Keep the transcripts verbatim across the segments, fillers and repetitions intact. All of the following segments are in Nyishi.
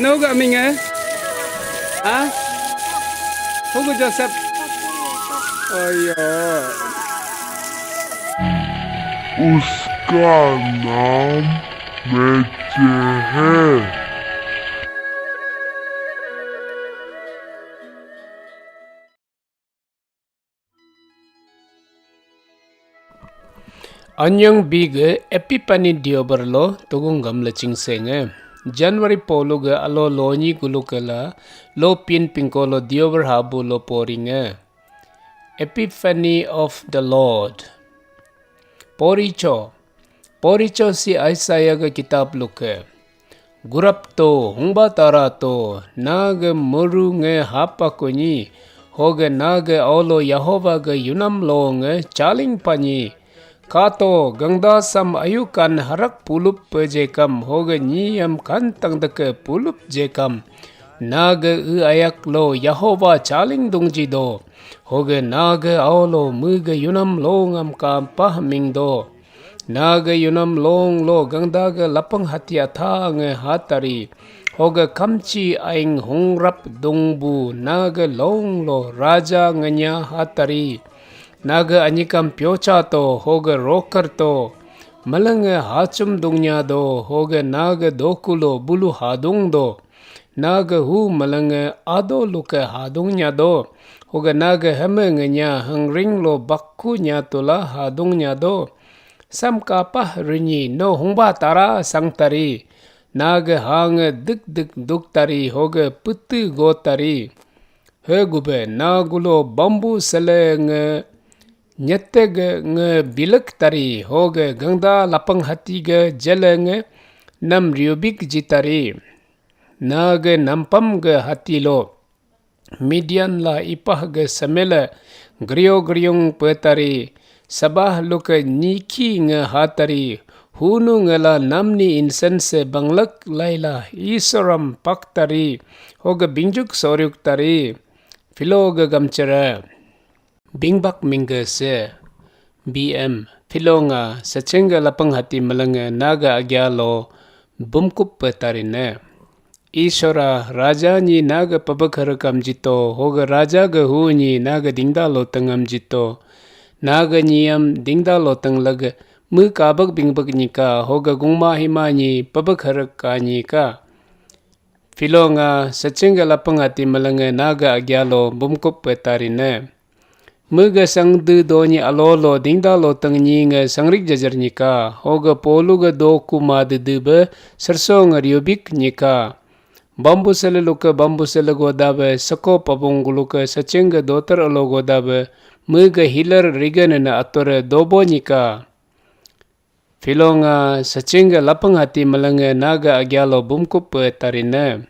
Noga minge? Ha? Hugo Joseph. Oyo. Uska nam mecehe. Anyang bige Epiphany diobar lo tugung gamle chingsenge. January polu ge alo lonyi gulu kela lo pin pingko lo diobar habu lo poringe. Epiphany of the Lord. Poricho. Poricho si Isaiah ge kitab luke. Gurap to, hungba tara to, nage muru nge hapa kunyi, hoge nage aulo Yahova ge yunam lo nge chaling panyi. Kato, gangda sam ayukan harak pulup pejekam, hoge nyiyam kan tangdeke pulup jekam. Nage u ayak lo Yahova chaling dungji do, hoge nage aulo muge yunam lo ngam kampah ming do. Naga yunam long lo gangda ga lapang hati atha nge hatari. Hoga kamchi aing hungrap dungbu naga long lo raja ngenya hatari. Naga anyikam piocha to, hoga roker to. Malange hachum dungnya do, hoga naga dokulo bulu hadung do. Naga hu malange ado luke hadung nya do. Hoga naga heme ngenya hangring lo bakku nya tula hadung nya do. Sam kapah rinyi no hungba tara sang tari. Naga hange dik dik duk tari hoga putu go tari. He gube nagulo bambu sele nge nyetege nge bilek tari hoga gangda lapang hati ge jele nge nam riubik jitari. Nage nampam ge hati lo. Midian la ipah ge semele grio griung petari. Sabah luke niki nge hatari. Hunu ngela namni insense banglek laila isoram paktari. Hoge bingjuk soriuk tari. Filo ge gamchere. Bingbak mingge se, B M, Philo nga, sachengga lapang hati melenge naga agya lo bumkup petarine. Isora, raja nyi naga pabak harakam jito, hoga raja ga hu nyi naga dingda lo tengam jito. Naga nyiyam dingda lo teng lege, me kabak bingbak nyika, hoga gungma hima nyi pabak harak ka nyika. Philo nga sachingga lapang ati melenge naga agya lo bumkup petarine. Mega sangde donyi alo lo dingda lo teng nyi nge sangrik jajar nyika, hoga polu ga do kuma dede be serso nge riubik nyika. Bambu sele luke bambu sele goda be seko pabung guluke sachingga dotar alo goda be mega hilar riga nene atore dobo nyika. Philo nga sachingga lapang hati melenge naga agya lo bumkup petarine.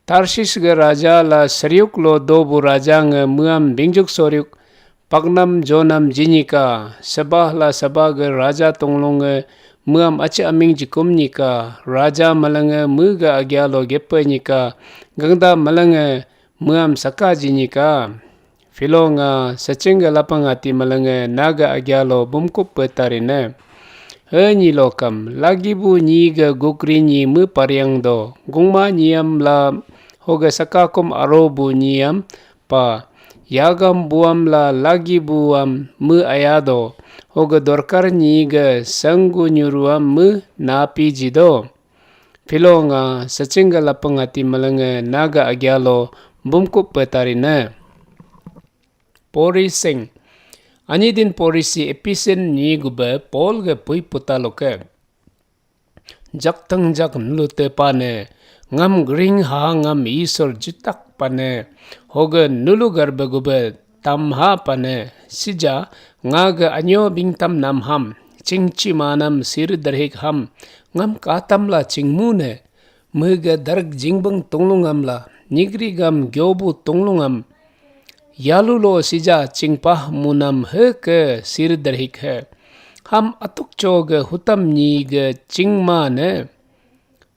Tarsis ga raja la seriuk lo dobu raja nge muam bingjuk soriuk paknam jonam jinyika. Sabah la sabah ga raja tunglung nge muam achi aming jikum nyika. Raja melenge mega agya lo gepe nyika. Gangda melenge muam saka jinyika. Philo nga sachingga lapang ati melenge naga agya lo bumkup petarine. He nyi lokam, lagi bu nyi ga gukri nyi me pariang do, gungma nyiyam la hoga sakakum aro bu nyiyam pa, yagam buam la lagi buam me aya do, hoga dorkar nyi ga sanggu nyuruam me napi jido. Philo nga sachingga lapang ati melenge naga agya lo bumkup petarine. Pori sing. Ani din pori si Episin nyi gube Paul ge pui puta loke. Jak teng jak nulu te pane, ngam gring ha ngam Isor jitak pane, hoge nulu garbe gube tam ha pane, sija nga ge anyo bingtam nam ham, chingchi manam sir derhik ham, ngam katam la chingmu ne, mege dark jingbeng tunglungam la, nigri gam gyobu tunglungam, yalu lo sija chingpah munam he ke sir derhik he. Ham atuk cho ge hutam nyi ge chingma ne.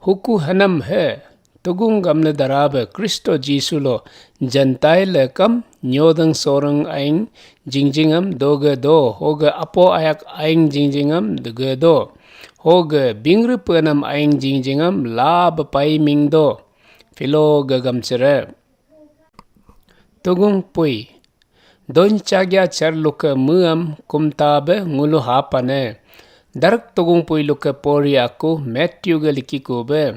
Huku hanam he, tugung gamle darabe Kristo Jisu lo Gentile kam nyodang sorang aing jingjingam doge do, hoge apo ayak aing jingjingam doge do, hoge bingre penam aing jingjingam la bepai ming do. Pilo ga gamchire. Tugung pui. Don chagya char luke muam kumta be ngulu hapane. Darak tugung pui luke pori aku Matthew ga likiku be.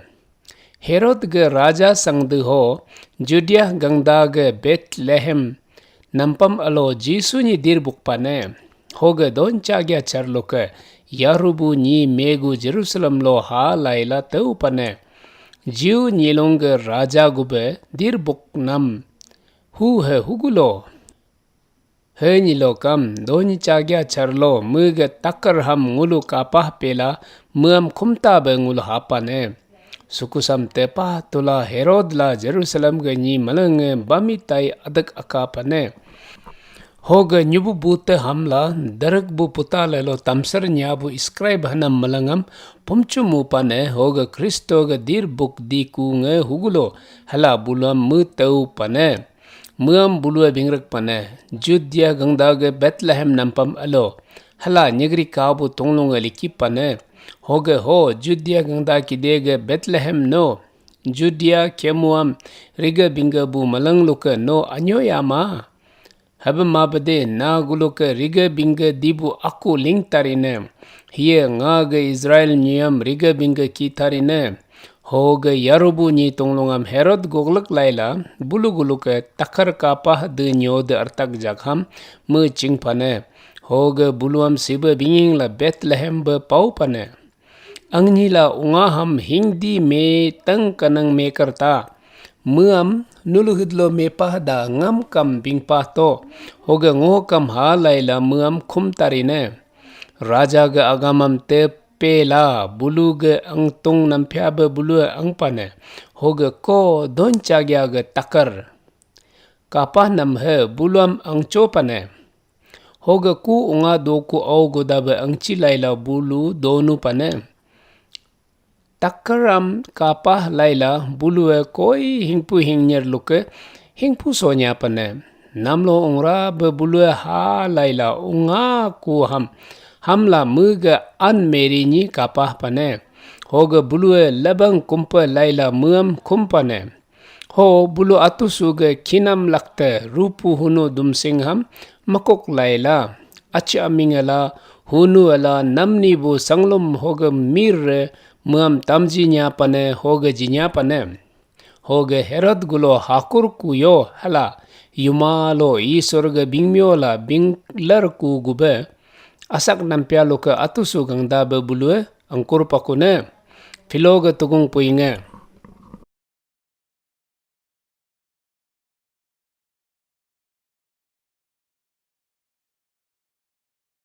Herod ga raja sangdu ho Judea gangda ga Bethlehem nampam alo Jisu ni dir bukpane. Hoga don chagya char luke Yarubu ni megu Jerusalem lo ha laila teu pane. Jiu nyilong ga raja gube dir buk nam. Hu he hugulo. He nyilo kam doni chagya charlo mege takar ham ngulu kapah pela meam khumta be ngulu hapane. Sukusam tepah tula Herod la Jerusalem ge nyi malenge bami tai adak akapane. Hoge nyubu bute hamla derek bu puta lelo tamsar nyabu scribe hanam malangam pumchu mupane hoge Kristo ge dir buk di ku nge hugulo hala bulam me teu pane. Meam bulue bingrek pane, Judea gangda ge Bethlehem nampam alo. Hala nyegri kabu tunglung liki pane. Hoge ho, Judea gangda kide ge Bethlehem no. Judea kemuam riga bingga bu malang luke no anyo yama. Habe mabede na guluke riga bingga dibu aku ling tarine. Hiye nga ge Israel nyuyam riga bingga ki tarine. Hoge Yarubu nyi tunglungam Herod goglek laila bulu guluke takar kapah de nyo de artak jakham me ching pane. Hoge buluam sibe binging la Bethlehem be pau pane. Angni la unga ham hingdi me tang kanang me karta. Meam nulu hidlo me pah da ngam kam bing pah to. Hoge ngo kam ha laila meam khum tarine. Raja ge agamam te pela bulu ge angtung nampia be bulu angpane. Hoge ko don chagya ge takar. Kapah nam he buluam angcho pane. Hoge ku unga doku au goda be angchi laila bulu donu pane. Takaram kapah laila bulue koi hingpu hingnyer luke hingpu sonya pane. Namlo ungra be bulue ha laila unga ku ham. Hamla mege an meri nyi kapah pane. Hoge bulue lebang kumpe laila meam kumpane. Ho bulu atusu ge kinam lakte rupu hunu dumsing ham makok laila. Achi aming ala hunu ala namni bu sanglum hoge mir re meam tamji nya pane hoge jinya pane. Hoge Herod gulo hakur kuyo hala yuma lo Isor ge bingmio la binglar ku gube. Asak nampia luke atusu gangda be bulue angkur pakune. Pilo ge tugung puinge.